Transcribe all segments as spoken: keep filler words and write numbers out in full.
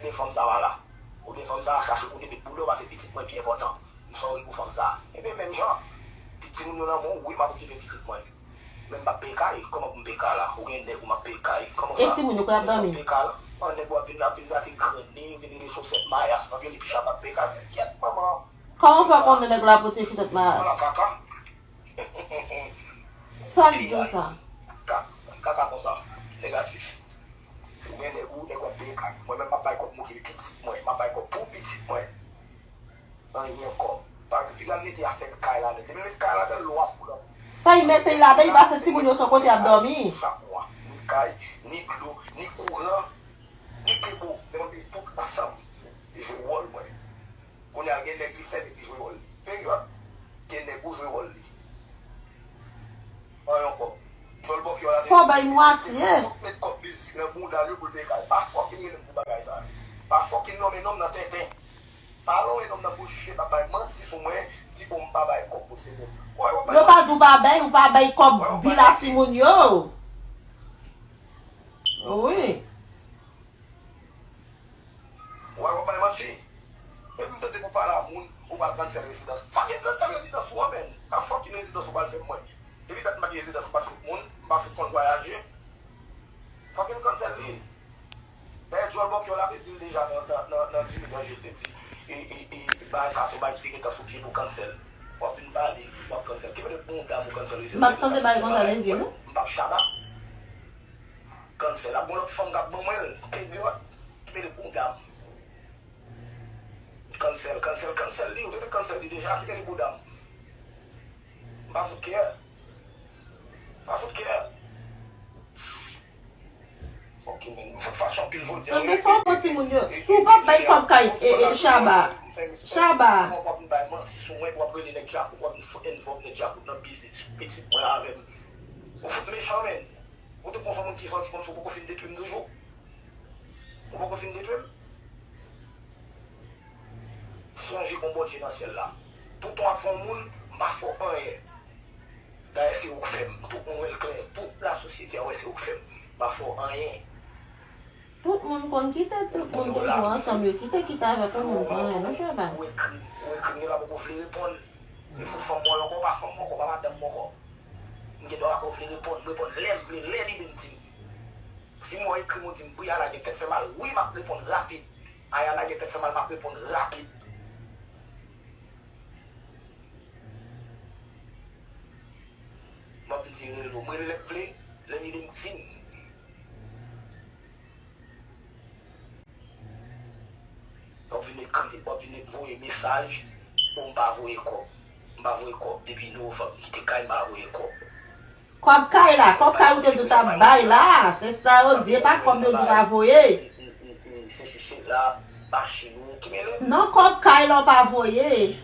Ebyen fanm sa a la. Ebyen fanm sa a chache pou li met boulè w pase pitit mwen pi enpòtan. M sòri pou fanm sa a. Ebyen menm jan, timoun yo nan men w, wi, m ap okipe pitit mwen. Men m p ap peye kay, kòman pou m peye kay la? Ou gen nèg ou m ap peye kay, kòman sa? E timoun yo kòman y ap dòmi? Nèg w ap peye kay la. An nèg w ap vin, ap vin gate grenn li, vin rete chosèt mayas nan pye li, pi chaba ap peye kay. Kyèt manman. Kòman w fè w konnen nèg la pote chosèt mayas? Ala kaka. Sa k di w sa? Ka- Kaka konsa. Negatif. Ou gen nèg ou, nèg w ap peye kay. Mwen menm m ap bay kòb m okipe pitit mwen, m ap bay kòb pou pitit mwen. Anyen ankò. Pa piga mete afè kay ladan. Depi met kay ladan, lwa pou nan. Fè y mete y ladan, y pase timoun yo sou kote y ap dòmi. Chak mwa, ni kay, ni dlo, ni kouran, ni debo. Men mwen mete tout ansanm. Se jwe wòl mwen. Kounye a gen nèg li sèvi epi jwe wòl li. Peryòd. Gen nèg ou jwe wòl li. Anyen ankò. Djòl bòkyò la. Fò bay mwatye. Fòk met kòb mizik nan bounda l yo pou l peye kay. Pa fòk vin rele m pou bagay sa. Pa fòk vin nonmen non m nan tenten. Pa lonmen non m nan bouch, pa bay manti sou mwen, di bon m pa bay kòb pou timoun. Wè, w ap bay manti. Yo pa di w pa bay, ou pa bay kòb bila timoun yo. Wi. Wè, w ap bay manti. Epi m tande pou pale a moun, ou pral kansèl rezidans. Fucking kansèl rezidans ou an, menn. Ka fucking rezidans ou pral fè mwen. Depi dat m pa gen rezidans, m pa t fout moun, m pa fout konn vwayaje. Fucking kansèl li. Dayè, djòl bòkyò la te di l deja nan, nan, nan, nan Jimmy Danje, l te di, e, e, e, bagay sa se bagay ki te gentan sou pye pou kansèl. W ap vin pale, w ap kansèl. Ki mete bonda m ou kansèl rezidans. M ap tande bagay konsa, l di, non? M p ap chaba. Cancel. Ap gon lòt fanm k ap ban mwen l. Peryòd. Ki mete bounda m. Cancel, cancel, cancel li. Ou te cancel li deja. Ki mete bounda m. M pa fout kè. M pa fout kè. Ok, men. M fout fache anpil jodi a. Nan men fò pou timoun yo. Si w pa bay kòb kay, e, e, Chaba. Chaba. W ap vin bay manti sou mwen, w ap rele nèg Djakout, w ap vin fout involve nèg Djakout nan biznis pitit mwen avè m. Ou fout mechan, men. Ou te konn fè moun ki fè w ti konn si w poko fin detwi m toujou. Ou poko fin detwi m. Sonje gon Bondye nan syèl la. Tout w ap fè yon moun, m pa fè w anyen. Dayè, se ou k fè m. Tout moun wè l klè. Tout lasosyete a wè se ou k fè m. M pa fè w anyen. Tout moun konn kite, tout moun toujou ansanm, yo kite, kite avèk yon moun, pa anyen, non, Chaba. Ou ekri, ou ekri m, yo pa poko vle reponn. Li fout fanm mwen ankò, pa fanm mwen ankò, pa madanm mwen ankò. M gen dwa pa ko vle reponn, m reponn lè m vle, lè lide m di m. Si m wè w ekri m ou di m, Briana gen tèt fè mal, wi, m ap reponn rapid. Ayana gen tèt fè mal, m ap reponn rapid. M ap vin di rele w, m rele lè m vle, lè lide m di m. W ap vin ekri, w ap vin voye mesaj, o m pa voye kòb. M pa voye kòb depi novanm, m kite kay, m pa voye kòb. Kòb kay la, kòb kay ou te di w t ap bay la, se sa yo di, e pa kòb yo di w pa voye. Se, se, se la, machin ou, ki mele. Non, kòb kay la w pa voye.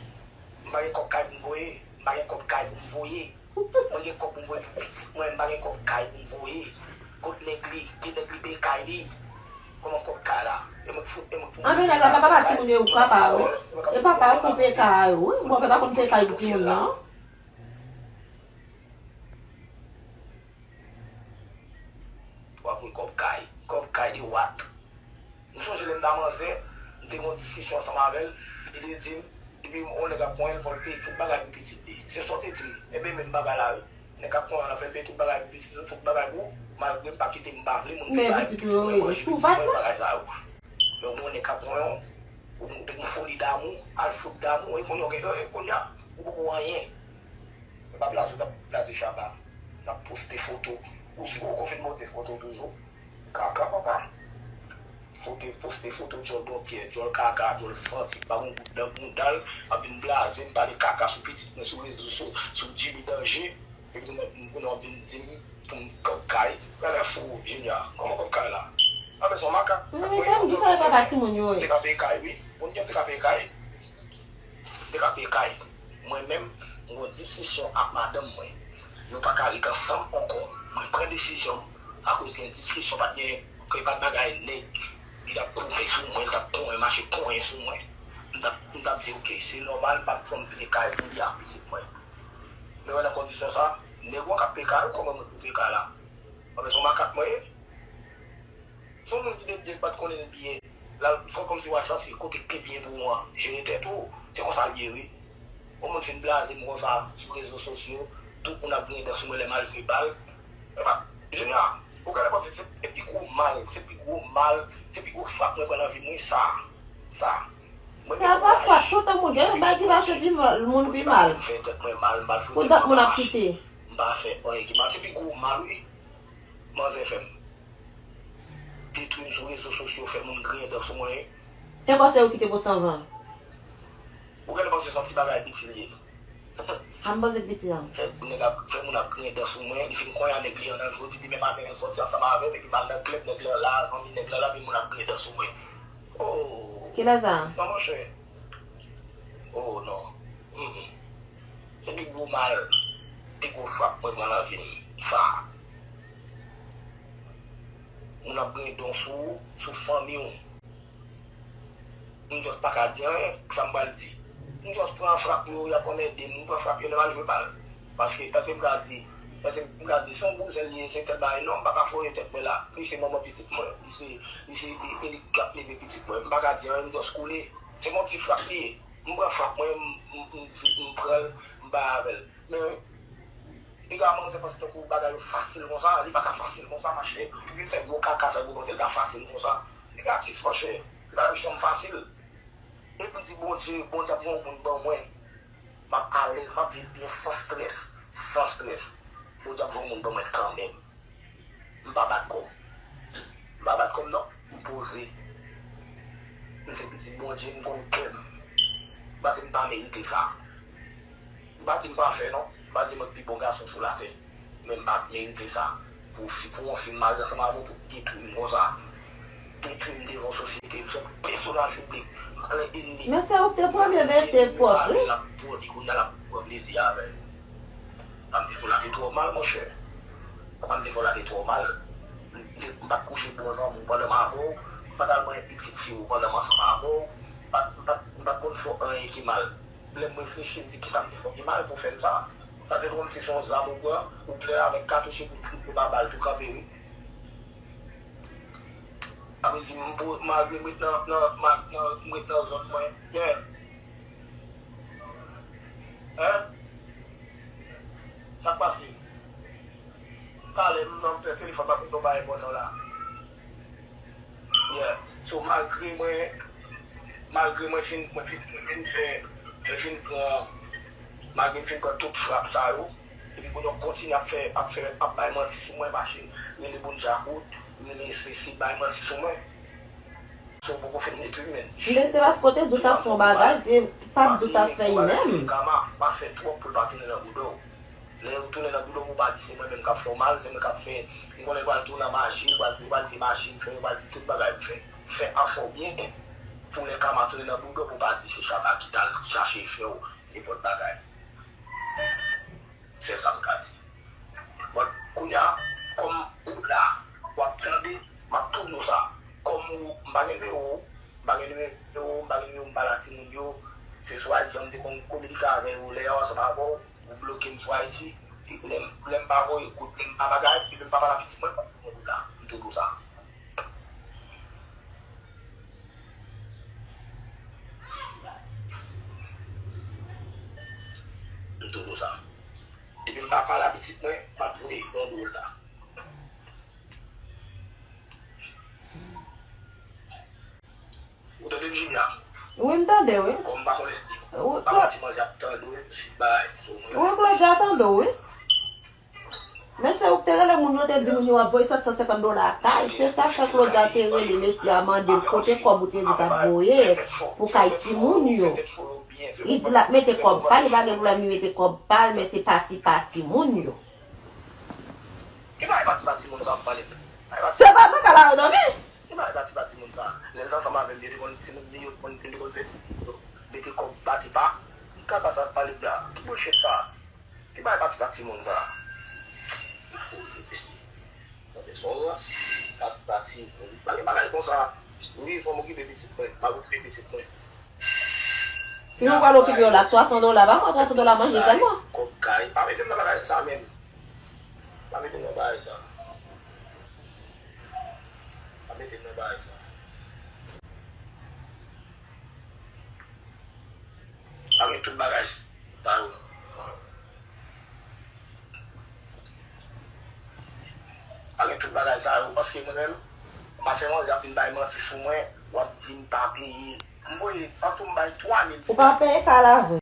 M pa gen kòb kay pou m voye, m pa gen kòb kay pou m voye. Mwen gen kòb pou m voye pou pitit mwen, m pa gen kòb kay pou m voye. Kot nèg li? Ki nèg li peye kay li? Kòman kòb kay la? E mwen k fout, e mwen k pou m. Anben nèg la pa papa timoun yo, ou papa yo. E papa yo pou peye kay yo, wi. Bon, papa konn peye kay pou timoun nan. W ap voye kòb kay. Kòb kay de what? M sonje lè m ta manzè, m te gen yon diskisyon ansanm avè l, li te di m, depi yon nèg ap konyen l, fò l peye tout bagay pou pitit li. Se sa w te di m. Ebyen, menm bagay la, wi. Nèg k ap konyen w la, fè l peye tout bagay pou pitit li, tout bagay pou ou, malgre m pa kite m pa vle moun peye bagay pou pitit mwen, manje pitit mwen, bagay sa yo. Men yon nèg k ap konyen w, ou, ou, ou foli damou, al fout damou, e kounye a w gen, e kounye a, ou poko anyen. E pa blaze w t ap blaze Chaba, n ap poste foto. Ou si ou poko fin poste foto toujou. Kaka papa. Foto, poste foto djòl bòkyè, djòl kaka, djòl santi, pa gon gout nan bounda l, ap vin blaze m, pale kaka sou pitit mwen, sou rezo, sou, sou Jimmy Danje. Epi kounye a w ap vin di m pou m kòb kay. Gade fou, Junior, kòman kòb kay la? Anben se yon makak. Mezanmi, fè m di sa e papa timoun yo ye. Te ka peye kay, wi. Moun gen te ka peye kay. M te ka peye kay. Mwen menm, m gen yon diskisyon ak madanm mwen. Nou pa ka ret ansanm ankò. Mwen pran desizyon m akoz gen diskisyon, pa t gen, ke pa t bagay nèg. Li t ap koupe sou mwen, li t ap konyen, mache konyen sou mwen. M t ap, m t ap di, oke, se nòmal, m p ap janm peye kay pou li ak pitit mwen. Men wè nan kondisyon sa, nèg ou an k ap peye kay ou, kòman mwen pou peye kay la? Anben se yon makak mwen ye. Se yon moun ki te, te pa t konnen byen. La, fò kòmsi w al chèche kote k pi byen pou ou an. Jere tèt ou. Se konsa l ye, wi. Yon moun fin blaze m konsa sou rezo sosyo, tout moun ap griyen dan sou mwen lè m al jwe bal. Epa, Junior, ou genlè panse se, se pi gwo mal, se pi gwo mal, se pi gwo frap mwen pran nan vi m, wi, sa. Sa. Mwen gen Sa pa kouraj. Frap, tout moun gen yon bagay ki pase pi mal, moun pi mal. M fè tèt mwen mal, m pa jwe Pou tèt dat mwen moun pa ap mache. Kite. M pa fè anyen ki mal. Se pi gwo mal, wi. Manzè fè m. Detwi m sou rezo sosyo, fè moun griyen dan sou mwen. Te panse yo kite post anvan. Ou genlè panse se yon ti bagay piti l ye. A m panse piti an. Fè nèg ap, fè moun ap griyen dan sou mwen, li fin konnya nèg li an nan jodi, demen maten l sòti ansanm avè m, epi m al nan klèb, nèg lan la, zanmi nèg lan la, epi moun ap griyen dan sou mwen. Oh! Kilè sa? Non, monchè. Oh, non. Mm, mm. Se pi gwo mal, pi gwo frap mwen pran nan vi m. Sa. Moun ap griyen dan sou ou, sou fanmi w. M just pa ka di anyen, sa m pral di. M just pran frap yo, y ap anmède m, m pran frap yo lè m al jwe bal. Paske, èske m ka di, èske m ka di, se yon bouzen l ye, se tèl bagay, non, m pa ka foure tèt mwen la. Li se manman pitit mwen, li se, li se, e, e li k ap leve pitit mwen. M pa ka di anyen, m just koule. Se yon ti frap li ye. M pran frap mwen, m, m, m, m pran l, m bay avè l. Men, piga manzè panse tankou bagay yo fasil konsa, li pa ka fasil konsa, mache. Ou vin fè gwo kaka sa, ou panse l ka fasil konsa. Negatif, monchè. Li pa janm fasil. Depi m di Bondye, Bondye ap voye yon moun ban mwen, m ap alèz, m ap viv byen san strès, san strès. Bondye ap voye yon moun ban mwen kanmenm. M pa bat kò m. M pa bat kò m non. M poze. M se pitit Bondye, m konn kè m. M pa di m pa merite sa. M pa di m pafè non. M pa di mwen pi bon gason sou latè. Men m pa merite sa. Pou fi, pou yon fi m marye ansanm avè w, pou detwi m konsa. Detwi m devan sosyete. M se yon pèsonaj piblik. M plen enmi. Men se ou k te premye mete pòs, wi. L ap pwòdi kounye a, l ap pran plezi avè l. Sa m te fè w la te twò mal, monchè. Sa m te fè w la te twò mal. M te, m pa t kouche bon zanmi w pandan m avè w. M pa t al manyen pitit fi w pandan m ansanm avè w. M pa t, m pa t, m pa t konn fè w anyen ki mal. Lè m reflechi, m di, "Kisa m te fè w ki mal pou w fè m sa?" Sa se kòmsi se yon zam ou pran, ou plè avèk katouch epi w tripe pa bal tou kanpe, wi. Sa vle di, m pou, malgre m ret nan, nan, ma-, nan, m ret nan zòn mwen, yeah. Hein? Sa k pase? Talè, m nan telefòn, m ap ret nan bagay enpòtan la. Yeah. So, malgre mwen, malgre mwen fin, mwen fin, mwen fin fè, mwen fin pran, malgre m fin pran tout frap sa yo, epi pou nou kontinye ap fè, ap fè, ap bay manti sou mwen, mache, rele moun djakout, rele sesi, bay manti sou mwen. So, ou poko fin detwi m, men. Men se paske w te di w t ap fè yon bagay, e pa t di w t ap fè li menm. Kama, pa fè twòp pou l pa tounen nan bouda w. Lè yo tounen nan bouda w, pou w pa di se mwen menm k ap fè w mal, se mwen k ap fè, m konnen yo pral tou nan maji, yo pral, yo pral di maji m fè, yo pral di tout bagay m fè. Fè afè w byen, pou lè kama tounen nan bouda w, pou w pa di se Shabba ki t al chache fè w nenpòt bagay. Sèl sa m ka di. But, kounye a, kòm ou la, w ap tande, m ap tou di w sa. Kòm ou, m pa gen nimewo w, m pa gen nimewo w, m pa gen nimewo, m pa la timoun yo. Se sou I G m te konn kominike avè yo, lè y ap ansanm avè w, ou bloke m sou I G. Lè m, lè m pa voye kout, lè m pa bagay, lè m pa pale a pitit mwen, m ap di w la, m tou di w sa. M tou di w sa. Depi m pa pale a pitit mwen, m ap voye yon dola. Ou tande m, Jimmy a? Wi, m tande, wi. Kòm m pa konn èske, wi, m pa konn si manzè ap tande w, si bay, so mwen. Wi, Claudia tande w, wi. Men se ou k te rele moun yo, te di moun yo w ap voye sèt san senkant dola kay. Se sa k fè Claudia te rele mesye a, mande l kote kòb ou te di w t ap voye pou kay timoun yo. Li di l ap mete kòb pa l, li pa gen pwoblèm, li mete kòb pa l, men se pati pa timoun yo. Ki bagay pati pa timoun sa w ap pale? Se pa nan kay la yo dòmi? Ki bagay pati pa timoun sa? Lè l t ansanm avè m, yo te konn timoun li, yo te konn, yo te konn fè mete kòb pati pa. Ki kaka sa w ap pale la? Ki bullshit sa? Ki bagay pati pa timoun sa? Poze mesye. Tande se yon rans. Pati pa timoun. Pa gen bagay konsa. Wi, fò m okipe pitit mwen. M ap okipe pitit mwen. Ki ou pral okipe yo la? Twa san dola. Ba mwen twa san dola manje sèlman. Kòb kay. Pa mete m nan bagay sa menm. Pa mete m nan bagay sa. Pa mete m nan bagay sa. Tout bagay sa yo. Pa gen tout bagay sa yo, paske mwen menm, m pa fè manzè ap vin bay manti sou mwen, w ap di m pa peye. M voye an tou m bay twa mil. Ou pa peye, pa lave.